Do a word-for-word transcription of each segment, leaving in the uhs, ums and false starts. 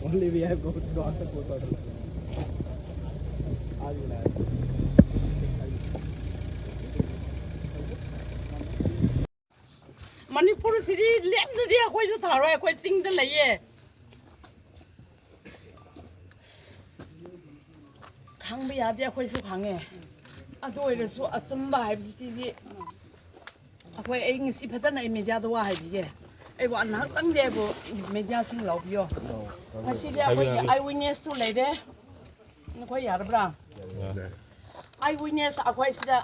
Only we have got, got the photo. आज मिला है। ꯃꯅꯤꯄꯨꯔꯁꯤꯗꯤ ꯂꯦꯝꯅꯗꯤ ꯑꯩꯈꯣꯏꯁꯨ ꯊꯥꯔꯣꯏ, ꯑꯩꯈꯣꯏ ꯆꯤꯡꯗ ꯂꯩꯌꯦ꯫ ꯈꯪꯕ ꯌꯥꯗꯦ, ꯑꯩꯈꯣꯏꯁꯨ ꯈꯪꯉꯦ꯫ ꯑꯗꯨ ꯑꯣꯏꯔꯁꯨ ꯑꯆꯨꯝꯕ ꯍꯥꯏꯕꯁꯤꯗꯤ ꯑꯩꯈꯣꯏ, ꯑꯩ ꯉꯁꯤ ꯐꯖꯅ ꯑꯩ ꯃꯦꯗꯤꯌꯥꯗ ꯋꯥ ꯍꯥꯏꯕꯤꯒꯦ꯫ ꯑꯩꯕꯨ ꯉꯥꯏꯍꯥꯛꯇꯪꯗꯤ ꯑꯩꯕꯨ ꯃꯦꯗꯤꯌꯥꯁꯤꯡ ꯂꯧꯕꯤꯌꯣ꯫ ꯉꯁꯤꯗꯤ ꯑꯩꯈꯣꯏꯒꯤ ꯍꯥꯏꯕꯤꯔꯛꯑꯣ꯫ ꯑꯥꯏ ꯋꯤꯠꯅꯦꯁꯇꯨ ꯂꯩꯔꯦ꯫ ꯅꯈꯣꯏ ꯌꯥꯔꯕ꯭ꯔꯥ? ꯑꯥꯏ ꯋꯤꯠꯅꯦꯁ ꯑꯩꯈꯣꯏ ꯁꯤꯗ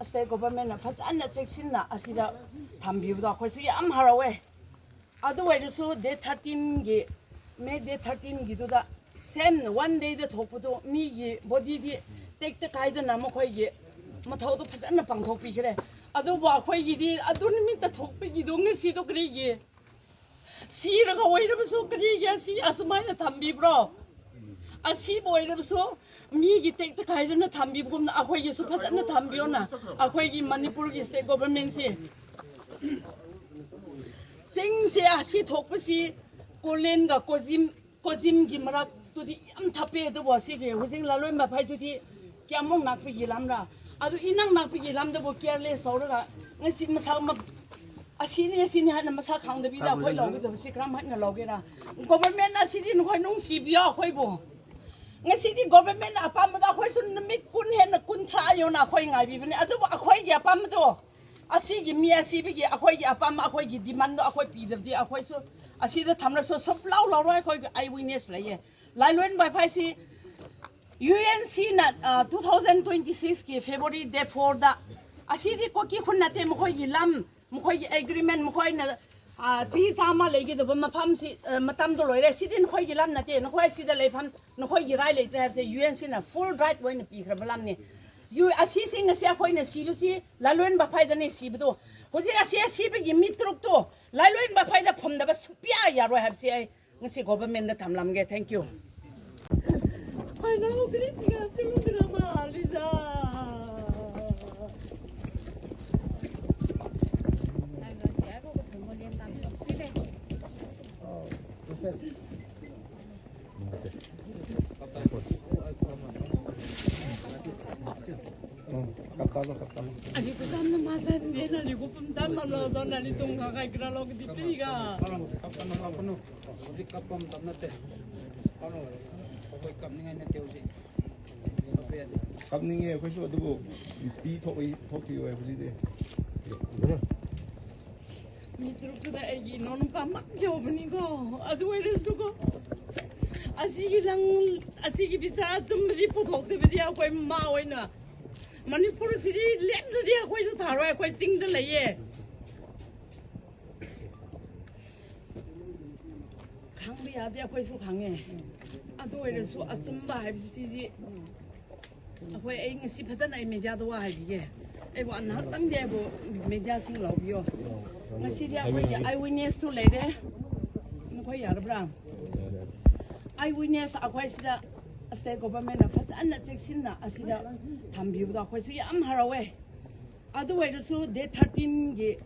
ꯁ꯭ꯇꯦꯠ ꯒꯣꯚꯔꯟꯃꯦꯟꯠꯅ ꯐꯖꯅ ꯆꯦꯛꯁꯤꯟꯅ ꯑꯁꯤꯗ ꯊꯝꯕꯤꯕꯗꯣ ꯑꯩꯈꯣꯏꯁꯨ ꯌꯥꯝ ꯍꯔꯥꯎꯋꯦ꯫ ꯑꯗꯨ ꯑꯣꯏꯔꯁꯨ ꯗꯦꯠ ꯊꯥꯔꯇꯤꯟꯒꯤ, ꯃꯦ ꯗꯦꯠ ꯊꯥꯔꯇꯤꯟꯒꯤꯗꯨꯗ ꯁꯦꯝ ꯋꯥꯟ ꯗꯦꯗ ꯊꯣꯛꯄꯗꯣ ꯃꯤꯒꯤ ꯕꯣꯗꯤꯗꯤ ꯇꯦꯛꯇ ꯀꯥꯏꯗꯅ ꯃꯈꯣꯏꯒꯤ ꯃꯊꯧꯗꯣ ꯐꯖꯅ ꯄꯥꯡꯊꯣꯛꯄꯤꯈ꯭ꯔꯦ꯫ ꯑꯗꯨꯕꯨ ꯑꯩꯈꯣꯏꯒꯤꯗꯤ ꯑꯗꯨ ꯅꯨꯃꯤꯠꯇ ꯊꯣꯛꯄꯒꯤꯗꯣ ꯉꯁꯤꯗꯣ ꯀꯔꯤꯒꯤ? ꯁꯤꯔꯒ ꯑꯣꯏꯔꯕꯁꯨ ꯀꯔꯤꯒꯤ ꯑꯁꯤ ꯑꯁꯨꯃꯥꯏꯅ ꯊꯝꯕꯤꯕ꯭ꯔꯣ? ꯑꯁꯤꯕꯨ ꯑꯣꯏꯔꯕꯁꯨ ꯃꯤꯒꯤ ꯇꯦꯛꯇ ꯀꯥꯏꯗꯅ ꯊꯝꯕꯤꯕꯒꯨꯝꯅ ꯑꯩꯈꯣꯏꯒꯤꯁꯨ ꯐꯖꯅ ꯊꯝꯕꯤꯌꯣꯅ ꯑꯩꯈꯣꯏꯒꯤ ꯃꯅꯤꯄꯨꯔꯒꯤ ꯁ꯭ꯇꯦꯠ ꯒꯣꯚꯔꯟꯃꯦꯟꯠꯁꯤ꯫ ꯆꯤꯡꯁꯦ ꯑꯁꯤ ꯊꯣꯛꯄꯁꯤ ꯀꯣꯂꯦꯟꯒ ꯀꯣꯖꯤꯝ, ꯀꯣꯖꯤꯝꯒꯤ ꯃꯔꯛꯇꯨꯗꯤ ꯌꯥꯝ ꯊꯞꯄꯦ, ꯑꯗꯨꯕꯨ ꯑꯁꯤꯒꯤ ꯍꯧꯖꯤꯛ ꯂꯥꯂꯣꯏ ꯃꯐꯥꯏꯗꯨꯗꯤ ꯀꯌꯥꯃꯨꯛ ꯅꯛꯄꯒꯤ ꯂꯝꯔꯥ? ꯑꯗꯨ ꯏꯅꯛ ꯅꯛꯄꯒꯤ ꯂꯝꯗꯕꯨ ꯀꯦꯌꯔꯂꯦꯁ ꯇꯧꯔꯒ ꯉꯁꯤ ꯃꯁꯥ ꯃ-, ꯑꯁꯤꯅꯤ ꯑꯁꯤꯅꯤ ꯍꯥꯏꯅ ꯃꯁꯥ ꯈꯪꯗꯕꯤꯗ ꯑꯩꯈꯣꯏ ꯂꯧꯒꯗꯕꯁꯤ ꯀꯔꯝ ꯍꯥꯏꯅ ꯂꯧꯒꯦꯔꯥ? ꯒꯣꯚꯔꯟꯃꯦꯟꯠ ꯑꯁꯤꯗꯤ ꯅꯈꯣꯏ ꯅꯨꯡꯁꯤꯕꯤꯌꯣ ꯑꯩꯈꯣꯏꯕꯨ꯫ ꯉꯁꯤꯗꯤ ꯒꯣꯚꯔꯟꯃꯦꯟꯠꯅ ꯑꯄꯥꯝꯕꯗꯣ ꯑꯩꯈꯣꯏꯁꯨ ꯅꯨꯃꯤꯠ ꯀꯨꯟ ꯍꯦꯟꯅ, ꯀꯨꯟꯊ꯭ꯔꯥ ꯌꯧꯅ ꯑꯩꯈꯣꯏ ꯉꯥꯏꯕꯤꯕꯅꯤ, ꯑꯗꯨꯕꯨ ꯑꯩꯈꯣꯏꯒꯤ ꯑꯄꯥꯝꯕꯗꯣ ꯑꯁꯤꯒꯤ ꯃꯤ ꯑꯁꯤꯕꯒꯤ ꯑꯩꯈꯣꯏꯒꯤ ꯑꯄꯥꯝꯕ, ꯑꯩꯈꯣꯏꯒꯤ ꯗꯤꯃꯥꯟꯗꯣ ꯑꯩꯈꯣꯏ ꯄꯤꯗꯕꯗꯤ ꯑꯩꯈꯣꯏꯁꯨ ꯑꯁꯤꯗ ꯊꯝꯂꯁꯨ ꯁꯨꯞꯂꯧ ꯂꯧꯔꯣꯏ꯫ ꯑꯩꯈꯣꯏꯒꯤ ꯑꯥꯏ ꯋꯤꯠꯅꯦꯁ ꯂꯩꯌꯦ꯫ ꯂꯥꯏꯂꯣꯟ ꯃꯐꯥꯏꯁꯤ ꯌꯨ ꯑꯦꯟ ꯁꯤꯅ, ꯑ, ꯇꯨ ꯊꯥꯎꯖꯟ ꯇ꯭ꯋꯦꯟꯇꯤ ꯁꯤꯛꯁꯀꯤ ꯐꯦꯕ꯭ꯔꯨꯋꯥꯔꯤ ꯗꯦꯠ ꯐꯣꯔꯗ, ꯑꯁꯤꯗꯤ ꯀꯨꯀꯤ ꯈꯨꯟ ꯅꯠꯇꯦ, ꯃꯈꯣꯏꯒꯤ ꯂꯝ, ꯃꯈꯣꯏꯒꯤ ꯑꯦꯒ꯭ꯔꯤꯃꯦꯟꯠ, ꯃꯈꯣꯏꯅ, ꯑ, ꯆꯍꯤ ꯆꯥꯝꯃ ꯂꯩꯒꯗꯕ ꯃꯐꯝꯁꯤ, ꯑ, ꯃꯇꯝꯗꯣ ꯂꯣꯏꯔꯦ꯫ ꯁꯤꯗꯤ ꯅꯈꯣꯏꯒꯤ ꯂꯝ ꯅꯠꯇꯦ, ꯅꯈꯣꯏ ꯁꯤꯗ ꯂꯩꯐꯝ, ꯅꯈꯣꯏꯒꯤ ꯔꯥꯏꯠ ꯂꯩꯇ꯭ꯔꯦ ꯍꯥꯏꯕꯁꯦ ꯌꯨ ꯑꯦꯟ ꯁꯤꯅ ꯐꯨꯜ ꯔꯥꯏꯠ ꯑꯣꯏꯅ ꯄꯤꯈ꯭ꯔꯕ ꯂꯝꯅꯤ꯫ ꯌꯨ-, ꯑꯁꯤꯁꯤ ꯉꯁꯤ ꯑꯩꯈꯣꯏꯅ ꯁꯤꯕꯁꯤ ꯂꯥꯂꯣꯟ ꯃꯐꯥꯏꯗꯅꯦ ꯁꯤꯕꯗꯣ꯫ ꯍꯧꯖꯤꯛ ꯑꯁꯤ ꯑꯁꯤꯕꯒꯤ ꯃꯤ ꯇꯔꯨꯛꯇꯣ ꯂꯥꯂꯣꯟ ꯃꯐꯥꯏꯗ ꯐꯝꯗꯕ ꯁꯨꯛꯌꯥ ꯌꯥꯔꯣꯏ ꯍꯥꯏꯕꯁꯤ ꯑꯩ ꯉꯁꯤ ꯒꯣꯚꯔꯟꯃꯦꯟꯠꯗ ꯊꯝꯂꯝꯒꯦ꯫ Thank you. ꯑꯩ ꯀꯀꯥꯝꯅ ꯃꯥ ꯁꯥꯟꯗꯦꯅ ꯂꯤꯒꯨ ꯄꯨꯝ ꯇꯥꯟ ꯃꯜꯂꯣ ꯖꯣꯟ ꯅꯥꯂꯤ ꯇꯨꯡ ꯈꯥ ꯈꯥꯏ ꯀ꯭ꯔꯥ ꯂꯣ ꯀꯗꯤ ꯄꯤꯒ꯫ ꯀꯞꯀꯅꯨ, ꯀꯞꯀꯅꯨ꯫ ꯍꯧꯖꯤꯛ ꯀꯞꯄ ꯃꯇꯝ ꯅꯠꯇꯦ꯫ ꯀꯞꯀꯅꯨ꯫ ꯑꯩꯈꯣꯏ ꯀꯞꯅꯤꯡꯉꯥꯏ ꯅꯠꯇꯦ ꯍꯧꯖꯤꯛ꯫ ꯀꯞꯄ ꯌꯥꯗꯦ꯫ ꯀꯞꯅꯤꯡꯉꯦ ꯑꯩꯈꯣꯏꯁꯨ, ꯑꯗꯨꯕꯨ ꯄꯤ ꯊꯣꯛꯏ-, ꯊꯣꯛꯈꯤꯌꯣ ꯍꯥꯏꯕꯁꯤꯗꯤ꯫ ꯃꯤ ꯇꯔꯨꯛꯇꯨꯗ ꯑꯩꯒꯤ ꯏꯅꯥꯎꯅꯨꯄꯥ ꯃꯛ ꯌꯥꯎꯕꯅꯤꯀꯣ꯫ ꯑꯗꯨ ꯑꯣꯏꯔꯁꯨꯀꯣ, ꯑꯁꯤꯒꯤ ꯂꯪ, ꯑꯁꯤꯒꯤ ꯕꯤꯆꯥꯔ ꯑꯆꯨꯝꯕꯗꯤ ꯄꯨꯊꯣꯛꯇꯕꯗꯤ ꯑꯩꯈꯣꯏ ꯃꯃꯥ ꯑꯣꯏꯅ ꯃꯅꯤꯄꯨꯔꯁꯤꯗꯤ ꯂꯦꯞꯅꯗꯤ ꯑꯩꯈꯣꯏꯁꯨ ꯊꯥꯔꯣꯏ, ꯑꯩꯈꯣꯏ ꯆꯤꯡꯗ ꯂꯩꯌꯦ꯫ ꯈꯪꯕ ꯌꯥꯗꯦ, ꯑꯩꯈꯣꯏꯁꯨ ꯈꯪꯉꯦ꯫ ꯑꯗꯨ ꯑꯣꯏꯔꯁꯨ ꯑꯆꯨꯝꯕ ꯍꯥꯏꯕꯁꯤꯗꯤ ꯑꯩꯈꯣꯏ, ꯑꯩ ꯉꯁꯤ ꯐꯖꯅ ꯑꯩ ꯃꯦꯗꯤꯌꯥꯗ ꯋꯥ ꯍꯥꯏꯕꯤꯒꯦ꯫ ꯑꯩꯕꯨ ꯉꯥꯏꯍꯥꯛꯇꯪꯗꯤ ꯑꯩꯕꯨ ꯃꯦꯗꯤꯌꯥꯁꯤꯡ ꯂꯧꯕꯤꯌꯣ꯫ ꯉꯁꯤꯗꯤ ꯑꯩꯈꯣꯏꯒꯤ ꯑꯥꯏ ꯋꯤꯠꯅꯦꯁꯇꯨ ꯂꯩꯔꯦ꯫ ꯅꯈꯣꯏ ꯌꯥꯔꯕ꯭ꯔꯥ? ꯑꯥꯏ ꯋꯤꯠꯅꯦꯁ ꯑꯩꯈꯣꯏ ꯁꯤꯗ ꯁ꯭ꯇꯦꯠ ꯒꯣꯚꯔꯟꯃꯦꯟꯅ ꯐꯖꯅ ꯆꯦꯛꯁꯤꯟꯅ ꯑꯁꯤꯗ ꯊꯝꯕꯤꯕꯗꯣ ꯑꯩꯈꯣꯏꯁꯨ ꯌꯥꯝ ꯍꯔꯥꯎꯋꯦ꯫ ꯑꯗꯨ ꯑꯣꯏꯔꯁꯨ ꯗꯦꯠ ꯊꯥꯔꯇꯤꯟꯒꯤ,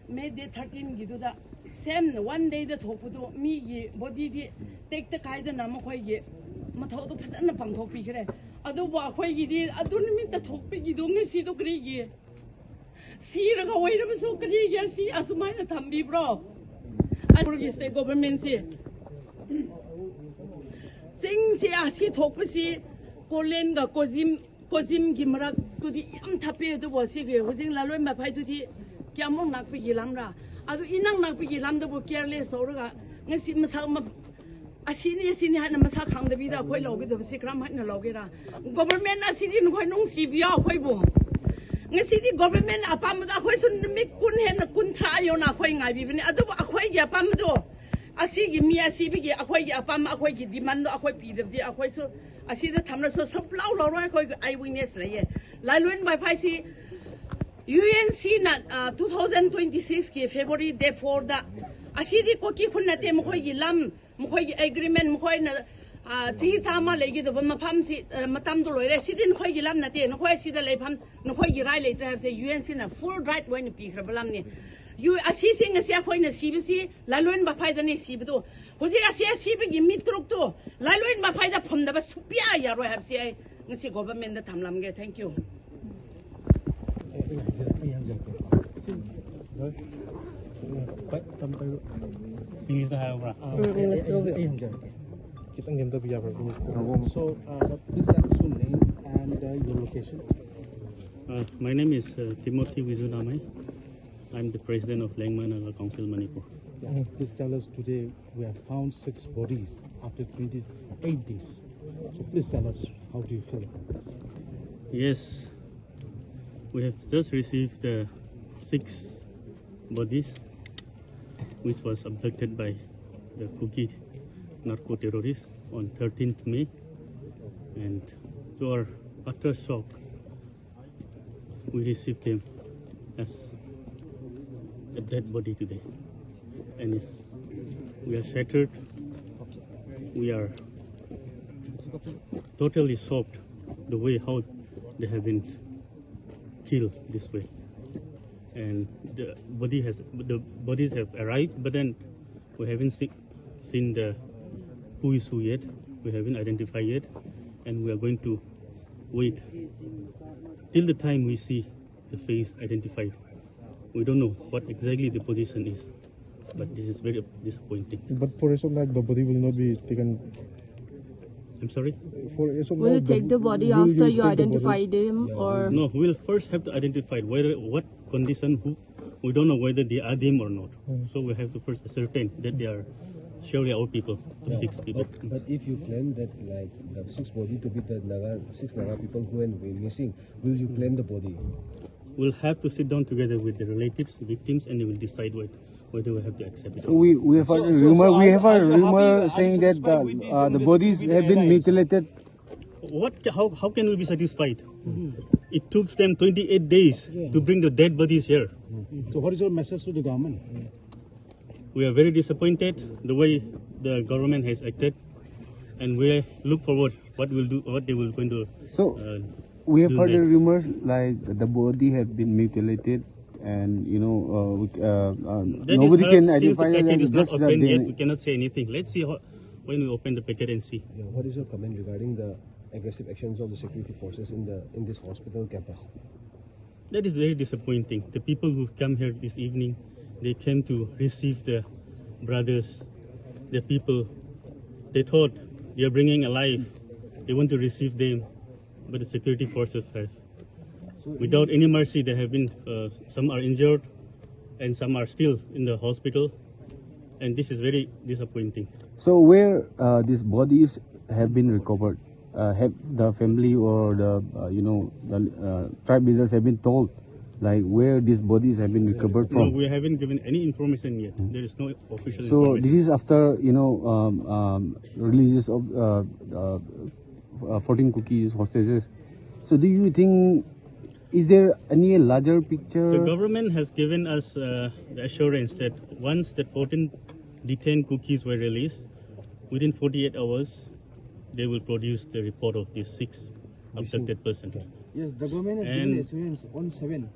ꯃꯦ ꯗꯦꯠ ꯊꯥꯔꯇꯤꯟꯒꯤꯗꯨꯗ ꯁꯦꯝ ꯋꯥꯟ ꯗꯦꯗ ꯊꯣꯛꯄꯗꯨ ꯃꯤꯒꯤ ꯕꯣꯗꯤꯗꯤ ꯇꯦꯛꯇ ꯀꯥꯏꯗꯅ ꯃꯈꯣꯏꯒꯤ ꯃꯊꯧꯗꯣ ꯐꯖꯅ ꯄꯥꯡꯊꯣꯛꯄꯤꯈ꯭ꯔꯦ꯫ ꯑꯗꯨꯕꯨ ꯑꯩꯈꯣꯏꯒꯤꯗꯤ ꯑꯗꯨ ꯅꯨꯃꯤꯠꯇ ꯊꯣꯛꯄꯒꯤꯗꯣ ꯉꯁꯤꯗꯣ ꯀꯔꯤꯒꯤ? ꯁꯤꯔꯒ ꯑꯣꯏꯔꯕꯁꯨ ꯀꯔꯤꯒꯤ ꯑꯁꯤ ꯑꯁꯨꯃꯥꯏꯅ ꯊꯝꯕꯤꯕ꯭ꯔꯣ? ꯑꯩꯈꯣꯏꯒꯤ ꯁ꯭ꯇꯦꯠ ꯒꯣꯚꯔꯟꯃꯦꯟꯁꯤ ꯆꯤꯡꯁꯤ ꯑꯁꯤ ꯊꯣꯛꯄꯁꯤ ꯀꯣꯂꯦꯟꯒ ꯀꯣꯖꯤꯝ, ꯀꯣꯖꯤꯝꯒꯤ ꯃꯔꯛꯇꯨꯗꯤ ꯌꯥꯝ ꯊꯞꯄꯦ, ꯑꯗꯨꯕꯨ ꯑꯁꯤꯒꯤ ꯍꯧꯖꯤꯛ ꯂꯥꯂꯣꯏ ꯃꯐꯥꯏꯗꯨꯗꯤ ꯀꯌꯥꯃꯨꯛ ꯅꯛꯄꯒꯤ ꯂꯝꯔꯥ? ꯑꯗꯨ ꯏꯅꯛ ꯅꯛꯄꯒꯤ ꯂꯝꯗꯕꯨ ꯀꯤꯌꯔꯂꯦꯁ ꯇꯧꯔꯒ ꯉꯁꯤ ꯃꯁꯥ ꯃ-, ꯑꯁꯤꯅꯤ, ꯑꯁꯤꯅꯤ ꯍꯥꯏꯅ ꯃꯁꯥ ꯈꯪꯗꯕꯤꯗ ꯑꯩꯈꯣꯏ ꯂꯧꯒꯗꯕꯁꯤ ꯀꯔꯝ ꯍꯥꯏꯅ ꯂꯧꯒꯦꯔꯥ? ꯒꯣꯚꯔꯟꯃꯦꯟ ꯑꯁꯤꯗꯤ ꯅꯈꯣꯏ ꯅꯨꯡꯁꯤꯕꯤꯌꯣ ꯑꯩꯈꯣꯏꯕꯨ꯫ ꯉꯁꯤꯗꯤ ꯒꯣꯚꯔꯟꯃꯦꯟ ꯑꯄꯥꯝꯕꯗ ꯑꯩꯈꯣꯏꯁꯨ ꯅꯨꯃꯤꯠ ꯀꯨꯟ ꯍꯦꯟꯅ, ꯀꯨꯟꯊ꯭ꯔꯥ ꯌꯧꯅ ꯑꯩꯈꯣꯏ ꯉꯥꯏꯕꯤꯕꯅꯤ, ꯑꯗꯨꯕꯨ ꯑꯩꯈꯣꯏꯒꯤ ꯑꯄꯥꯝꯕꯗꯣ, ꯑꯁꯤꯒꯤ ꯃꯤ ꯑꯁꯤꯕꯒꯤ ꯑꯩꯈꯣꯏꯒꯤ ꯑꯄꯥꯝꯕ, ꯑꯩꯈꯣꯏꯒꯤ ꯗꯤꯃꯥꯟꯗꯣ ꯑꯩꯈꯣꯏ ꯄꯤꯗꯕꯗꯤ ꯑꯩꯈꯣꯏꯁꯨ ꯑꯁꯤꯗ ꯊꯝꯂꯁꯨ ꯁꯨꯞꯂꯧ ꯂꯧꯔꯣꯏ꯫ ꯑꯩꯈꯣꯏꯒꯤ ꯑꯥꯏ ꯋꯤꯠꯅꯦꯁ ꯂꯩꯌꯦ꯫ ꯂꯥꯂꯣꯏ ꯃꯐꯥꯏꯁꯤ ꯌꯨ ꯑꯦꯟ ꯁꯤꯅ, ꯑ, two thousand twenty six ꯀꯤ February date four ꯗ, ꯑꯁꯤꯗꯤ ꯀꯨꯀꯤ ꯈꯨꯟ ꯅꯠꯇꯦ, ꯃꯈꯣꯏꯒꯤ ꯂꯝ, ꯃꯈꯣꯏꯒꯤ ꯑꯦꯒ꯭ꯔꯤꯃꯦꯟ, ꯃꯈꯣꯏꯅ, ꯑ, ꯆꯍꯤ ꯆꯥꯝꯃ ꯂꯩꯒꯗꯕ ꯃꯐꯝꯁꯤ, ꯑ, ꯃꯇꯝꯗꯣ ꯂꯣꯏꯔꯦ꯫ ꯁꯤꯗꯤ ꯅꯈꯣꯏꯒꯤ ꯂꯝ ꯅꯠꯇꯦ, ꯅꯈꯣꯏ ꯑꯁꯤꯗ ꯂꯩꯐꯝ, ꯅꯈꯣꯏꯒꯤ ꯔꯥꯏꯠ ꯂꯩꯇ꯭ꯔꯦ ꯍꯥꯏꯕꯁꯦ ꯌꯨ ꯑꯦꯟ ꯁꯤꯅ ꯐꯨꯜ ꯔꯥꯏꯠ ꯑꯣꯏꯅ ꯄꯤꯈ꯭ꯔꯕ ꯂꯝꯅꯤ꯫ ꯌꯨ-, ꯑꯁꯤꯁꯤꯡ ꯑꯁꯤ ꯑꯩꯈꯣꯏꯅ ꯁꯤꯕꯁꯤ ꯂꯥꯂꯣꯏ ꯃꯐꯥꯏꯗꯅꯤ ꯁꯤꯕꯗꯣ꯫ ꯍꯧꯖꯤꯛ ꯑꯁꯤ ꯑꯁꯤꯕꯒꯤ ꯃꯤ ꯇꯔꯨꯛꯇꯣ ꯂꯥꯂꯣꯏ ꯃꯐꯥꯏꯗ ꯐꯨꯝꯗꯕ ꯁꯨꯛꯌꯥ ꯌꯥꯔꯣꯏ ꯍꯥꯏꯕꯁꯤ ꯑꯩ ꯉꯁꯤ ꯒꯣꯚꯔꯟꯃꯦꯟꯗ ꯊꯝꯂꯝꯒꯦ꯫ Thank you꯫ ꯄꯥꯏ-, ꯇꯝ ꯄꯥꯏꯔꯣ꯫ ꯏꯪꯂꯤꯁꯇ ꯍꯥꯏꯕ꯭ꯔꯥ? ꯑꯥ, ꯎꯝ, ꯏꯪꯂꯤꯁꯇ ꯂꯧꯕꯤꯌꯣ꯫ ꯑꯩ ꯍꯪꯖꯔꯛꯀꯦ꯫ ꯈꯤꯇꯪ ꯅꯦꯝꯊꯕ ꯌꯥꯕ꯭ꯔꯥ, ꯏꯪꯂꯤꯁꯇ? So, uh, sir, please tell us your name and uh, your location. Uh, my name is uh, Timothy Wizunamai. I'm the president of Lengma Naga Council Manipur. Yeah, please tell us, today we have found six bodies after twenty-eight days. So please tell us, how do you feel about this? Yes, we have just received uh, six bodies which was abducted by the Kuki narco-terrorists on thirteenth May, and to our utter shock, we received them as a dead body today, and it's, we are shattered. We are totally shocked the way how they have been killed this way, and the body has the bodies have arrived, but then we haven't seen, seen the who is who yet. We haven't identified yet, and we are going to wait till the time we see the face identified. We don't know what exactly the position is, but this is very disappointing. But for rest of night, the body will not be taken. I'm sorry? For rest of Will you night, take the body will after you take the body? Identify them, or? No, we'll first have to identify whether what condition, who, we don't know whether they are them or not. So we have to first ascertain that they are surely our people, the six people. But, but if you claim that, like, the six body to be the Naga, six Naga people who are missing, will you claim the body? We'll have to sit down together with the relatives, victims, and they will decide what, whether we have to accept it. So we, we have heard a rumor. We have heard a rumor saying that the, uh, the bodies have been mutilated. What? How, how can we be satisfied? It took them twenty-eight days to bring the dead bodies here. So what is your message to the government? We are very disappointed the way the government has acted, and we look forward what will do, what they will going to. So Uh, we have do heard a next. Rumor like the body have been mutilated, and you know, uh, we, uh, uh, That is nobody how, can since identify the package them, is not just the open yet, D N A. We cannot say anything. Let's see how, when we open the package and see. Yeah, what is your comment regarding the aggressive actions of the security forces in the in this hospital campus? That is very disappointing. The people who come here this evening, they came to receive the brothers, the people. They thought they are bringing alive. They want to receive them, but the security forces have, without any mercy, they have been. Uh, some are injured, and some are still in the hospital. And this is very disappointing. So where uh, these bodies have been recovered? Uh, have the family or the uh, you know the uh, tribe leaders have been told, like, where these bodies have been recovered No, from? We haven't given any information yet. There is no official So information. This is after you know um, um, releases of uh, uh, uh, fourteen Kukis hostages. So do you think, is there any larger picture? The government has given us uh, the assurance that once that fourteen detained Kukis were released, within forty-eight hours, they will produce the report of these six abducted persons. Yes, the government has And- given assurance on seven,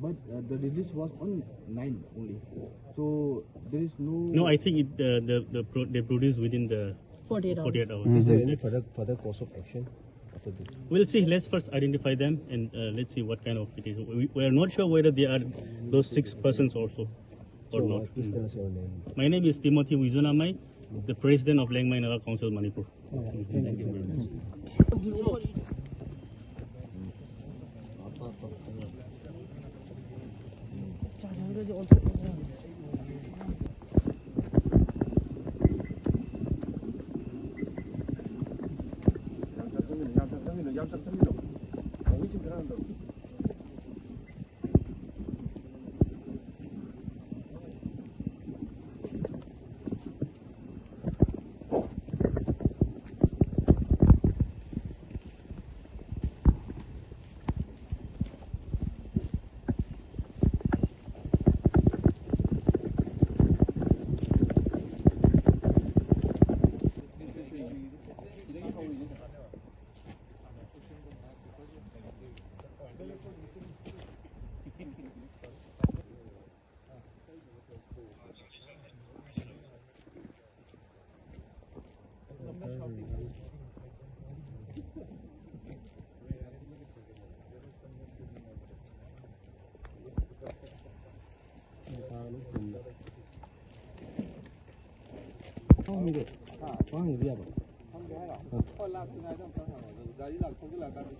but uh, the release was on nine only. So there is no. No, I think it, uh, the, the pro- they produce within the forty-eight hours. forty-eight hours. Is there any further further course of action after this? We'll see. Let's first identify them and uh, let's see what kind of it is. We, we are not sure whether they are those six persons also or So, not. uh, please tell us your name. My name is Timothy Wizunamai, the president of Liangmai Naga Council Manipur. Thank you very much. ꯍꯪꯒꯦ꯫ ꯋꯥ ꯍꯪꯕꯗꯤ ꯌꯥꯕ꯭ꯔꯣ? ꯍꯪꯒꯦ ꯍꯥꯏꯔꯣ? ꯑꯥ꯫ ꯍꯣꯏ, ꯂꯥꯛꯇ꯭ꯔꯤꯉꯩꯗ ꯑꯝꯇ ꯍꯪꯉꯣ꯫ ꯑꯗꯨ ꯒꯥꯔꯤ ꯂꯥꯛ-, ꯊꯧꯖꯤꯜꯂꯛꯑꯀꯥꯟꯗ꯫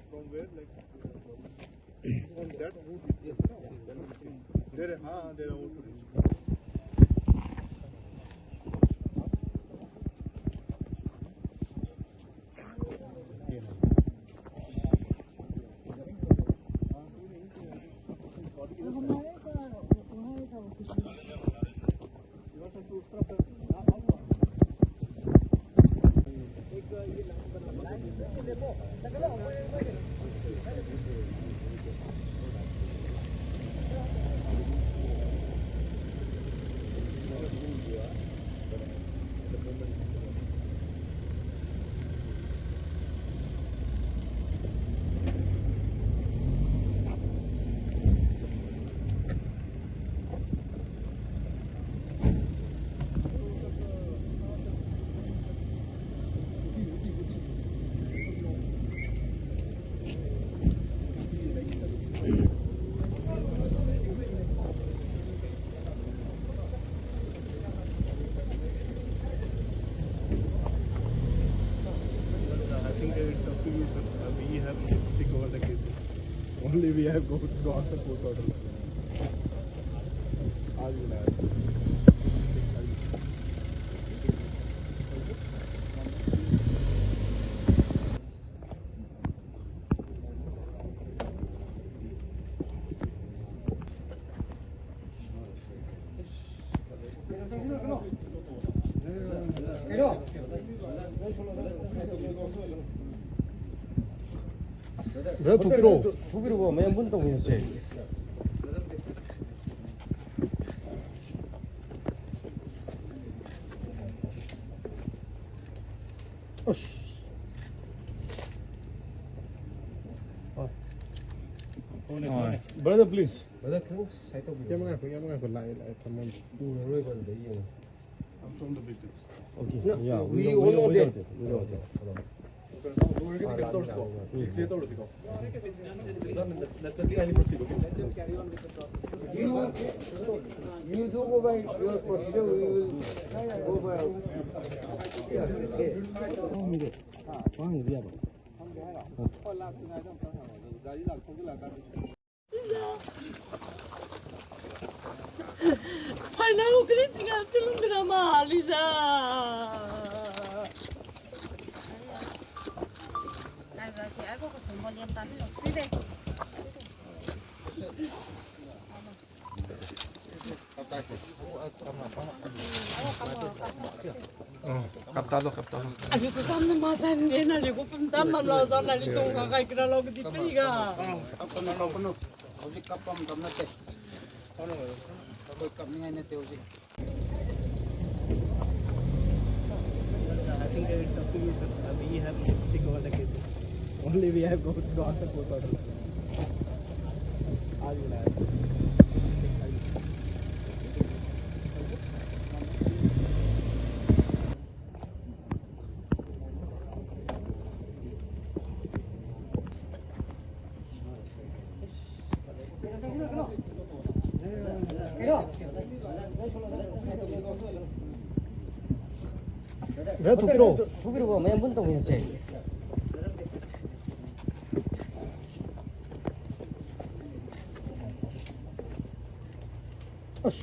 From where, like, from that route, yes, no? There, हाँ, there are also. I think it's up to you, sir. Uh, we have to take over the case. Only we have got, got the court order. आज ही लाया। Brother, ꯊꯣꯛꯄꯤꯔꯛꯑꯣ꯫ ꯊꯣꯛꯄꯤꯔꯛꯑꯣ, ꯃꯌꯥꯝ ꯄꯨꯟꯅ ꯇꯧꯃꯤꯟꯅꯁꯦ꯫ ꯑꯁ꯫ ꯍꯣꯏ꯫ Brother, please. Brother, ꯈꯤꯇꯪ side ꯇꯧꯕꯤꯌꯨ꯫ ꯌꯥꯝ ꯉꯥꯏꯈꯣ, ꯌꯥꯝ ꯉꯥꯏꯈꯣ, ꯂꯥꯛꯑꯦ, ꯂꯥꯛꯑꯦ, ꯊꯝꯃꯣ꯫ ꯎꯔꯔꯣꯏꯕ ꯑꯗꯨꯗ ꯌꯦꯡꯉꯣ꯫ I'm from the victims. Okay, no, yeah, we, we don't, we don't, we don't. ꯂꯣꯏꯔꯒ ꯀꯩꯅꯣ ꯇꯧꯔꯁꯤꯀꯣ? ꯀ꯭ꯂꯤꯌꯔ ꯇꯧꯔꯁꯤꯀꯣ? Let's, let's, let's kindly proceed, okay? You, you do go by your procedure, we will go by our. Ay, no, ¿crees que hace un drama, Lisa? Ay, va, si algo que se molienta, me lo pide. ꯑ, ꯀꯞꯇꯥꯂꯣ, ꯀꯞꯇꯥꯂꯣ꯫ ꯑꯗꯨ ꯀꯝꯅ ꯃꯥꯁꯟꯒꯦꯅ ꯂꯩꯒꯣ ꯄꯝꯇꯥ ꯃꯝꯂꯥꯎꯖꯥ ꯅꯥꯂꯤ ꯇꯣꯡꯉ ꯀꯥꯏ ꯀ꯭ꯔꯥ ꯂꯧꯒꯗꯤ ꯀꯔꯤꯒ? ꯀꯞꯀꯅꯨ, ꯀꯞꯀꯅꯨ꯫ ꯍꯧꯖꯤꯛ ꯀꯞꯄ ꯃꯇꯝ ꯅꯠꯇꯦ꯫ ꯑꯩꯈꯣꯏ ꯀꯞꯅꯤꯡꯉꯥꯏ ꯅꯠꯇꯦ ꯍꯧꯖꯤꯛ꯫ I think there is something is, uh, we have to take over the case. Only we have got, got the court order. आज ही लाया। ꯊꯣꯛꯄꯤꯔꯛꯑꯣ꯫ ꯊꯣꯛꯄꯤꯔꯛꯑꯣ, ꯃꯌꯥꯝ ꯄꯨꯟꯅ ꯇꯧꯃꯤꯟꯅꯁꯦ꯫